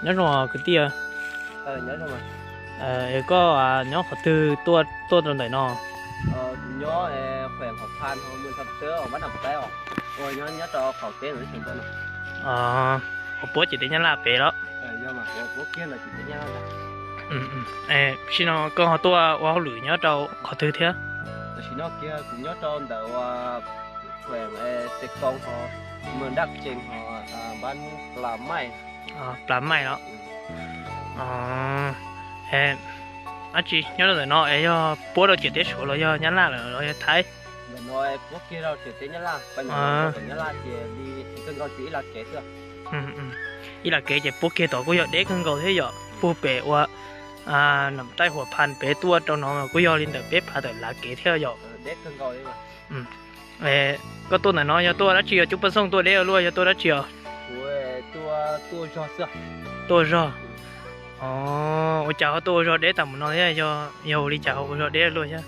Nyob zoo kwv tij. Koj nyob qhov twg tuaj rau ntawm no? Ua puab ciam teb Nyab Laj pem los? Tam sim no koj ho tuaj ua hauj lwm nyob rau qhov twg thiab? Tam sim no kiag kuv nyob rau ntawm ua, Xes Koo ho, Mws Daj Tsees ho, Npab Plas Maij. Plas Maij los? Dab tsi nyob rau ntawm no es yog puab rau ciam teb Suav los yog Nyab Laj lawm los yog Thaib? Ntawm no puab kiag rau ciam teb Nyab Laj, Nyab Laj ces li kawg nkaus ces ib las kev xwb. Ib las kev ces puab kiag tod kuj yog deb kawg nkaus thiab yom, puag pem ua Nam Taij Huam Phan pem tuaj rau no kuj yog li ntawm peb phav tawm lav kev thiab yom. Koj tuaj ntawm no yog tuaj dab tsi os? Cub Paj Xooj tuaj deb ua luaj yog tuaj dab tsi os? Tuaj ua zog. Ua cas ho tuaj ua zog deb tas mus no thiab? Yog ua li cas ho ua zog deb luaj thiab?